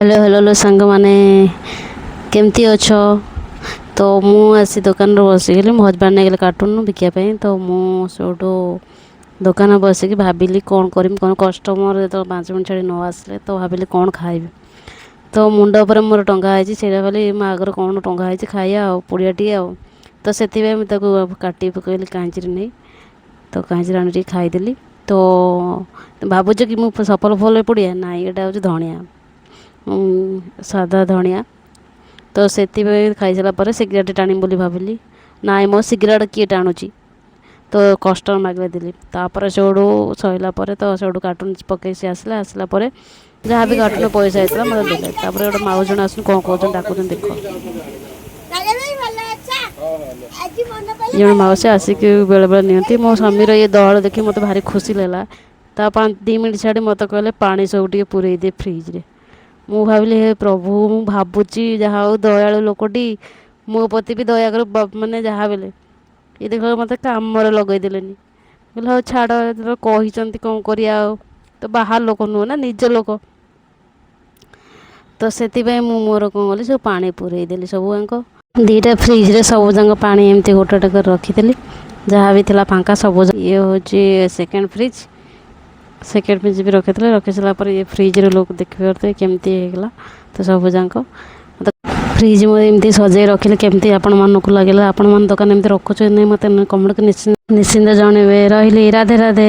Hello, hello, hello ସାଙ୍ଗମାନେ, କେମିତି ଅଛ? ତ ମୁଁ ଆସି ଦୋକାନରେ ବସିଗଲି। ମୋ ହଜବେଣ୍ଡ ନେଇଗଲେ କାର୍ଟୁନ୍ ବିକିବା ପାଇଁ। ତ ମୁଁ ସେଇଠୁ ଦୋକାନରେ ବସିକି ଭାବିଲି କ'ଣ କରିବି କ'ଣ। କଷ୍ଟମର୍ ଯେତେବେଳେ 5 ମିନିଟ୍ ଛାଡ଼ି ନ ଆସିଲେ, ତ ଭାବିଲି କ'ଣ ଖାଇବି। ତ ମୁଣ୍ଡ ଉପରେ ମୋର ଟଙ୍ଗା ହେଇଛି ସେଇଟା। ଭାବିଲି ମୋ ଆଗରେ କ'ଣ ଟଙ୍ଗା ହେଇଛି, ଖାଇବା ଆଉ ପୁଡ଼ିଆ ଟିକେ ଆଉ। ତ ସେଥିପାଇଁ ମୁଁ ତାକୁ କାଟି ପକାଇଲି କାଇଁଚିରେ ନେଇ। ତ କାଇଁଚିରେ ଆଣି ଟିକେ ଖାଇଦେଲି। ତ ଭାବୁଛ କି ମୁଁ ସଫଲ ଫଲ ପୁଡ଼ିଆ? ନାଇଁ, ଏଇଟା ହେଉଛି ଧଣିଆ, ସାଦା ଧଣିଆ। ତ ସେଥିପାଇଁ ଖାଇସାରିଲା ପରେ ସିଗାରେଟ୍ ଟାଣିବି ବୋଲି ଭାବିଲି। ନାଇଁ, ମୋ ସିଗାରେଟ୍ କିଏ ଟାଣୁଛି? ତ କଷ୍ଟମର୍ ମାଗିଲେ ଦେଲି। ତାପରେ ସେଇଠୁ ସରିଲା ପରେ ତ ସେଇଠୁ କାର୍ଟୁନ୍ ପକାଇ ସେ ଆସିଲା। ଆସିଲା ପରେ ଯାହା ବି କାର୍ଟୁନ୍ ପଇସା ହେଇଥିଲା ମୋତେ ଦେଲେ। ତାପରେ ଗୋଟେ ମାଉସୀ ଜଣେ ଆସୁଛନ୍ତି, କ'ଣ କହୁଛନ୍ତି, ଡାକୁଛନ୍ତି, ଦେଖ। ଦାଦା ଭାଇ, ଭଲ ଅଛ? ଆଜି ମନେ ପଇଲା। ଜଣେ ମାଉସୀ ଆସିକି ବେଳେବେଳେ ନିଅନ୍ତି। ମୋ ସ୍ୱାମୀର ଇଏ ଦଳ ଦେଖି ମୋତେ ଭାରି ଖୁସି ଲାଗିଲା। ତା 5 2 ମିନିଟ୍ ଛାଡ଼ି ମୋତେ କହିଲେ, "ପାଣି ସବୁ ଟିକେ ପୁରେଇ ଦେ ଫ୍ରିଜରେ।" ମୁଁ ଭାବିଲି, ହେ ପ୍ରଭୁ, ମୁଁ ଭାବୁଛି ଯାହା ହଉ ଦୟାଳୁ ଲୋକଟି, ମୋ ପ୍ରତି ବି ଦୟା କର। ମାନେ ଯାହା ବେଲେ ଇଏ ଦେଖିଲା, ମୋତେ କାମରେ ଲଗେଇ ଦେଲେନି। କହିଲେ, ହଉ ଛାଡ଼, ଯେତେବେଳେ କହିଛନ୍ତି କ'ଣ କରିବା ଆଉ। ତ ବାହାର ଲୋକ ନୁହଁ ନା, ନିଜ ଲୋକ। ତ ସେଥିପାଇଁ ମୁଁ ମୋର କ'ଣ କଲି, ସବୁ ପାଣି ପୁରେଇ ଦେଲି ସବୁ ଯାକ। ଦୁଇଟା ଫ୍ରିଜରେ ସବୁ ଯାକ ପାଣି ଏମିତି ଗୋଟେ ଗୋଟେ କରି ରଖିଦେଲି, ଯାହା ବି ଥିଲା ଫାଙ୍କା ସବୁ। ଇଏ ହେଉଛି ସେକେଣ୍ଡ ଫ୍ରିଜ୍। ସେକେଣ୍ଡ ଫ୍ରିଜ୍ ବି ରଖିଥିଲେ। ରଖି ସାରିଲା ପରେ ଇଏ ଫ୍ରିଜ୍ର ଲୋକ ଦେଖିପାରୁଥିବେ କେମିତି ହେଇଗଲା। ତ ସବୁ ଯାକ ତ ଫ୍ରିଜ୍ ମୁଁ ଏମିତି ସଜେଇ ରଖିଲି। କେମିତି ଆପଣମାନଙ୍କୁ ଲାଗିଲା? ଆପଣମାନେ ଦୋକାନ ଏମିତି ରଖୁଛନ୍ତି? ମୋତେ କମେଣ୍ଟ କରି ନିଶ୍ଚିନ୍ତ ନିଶ୍ଚିନ୍ତ ଜଣେଇବେ। ରହିଲି, ରାଧେ ରାଧେ।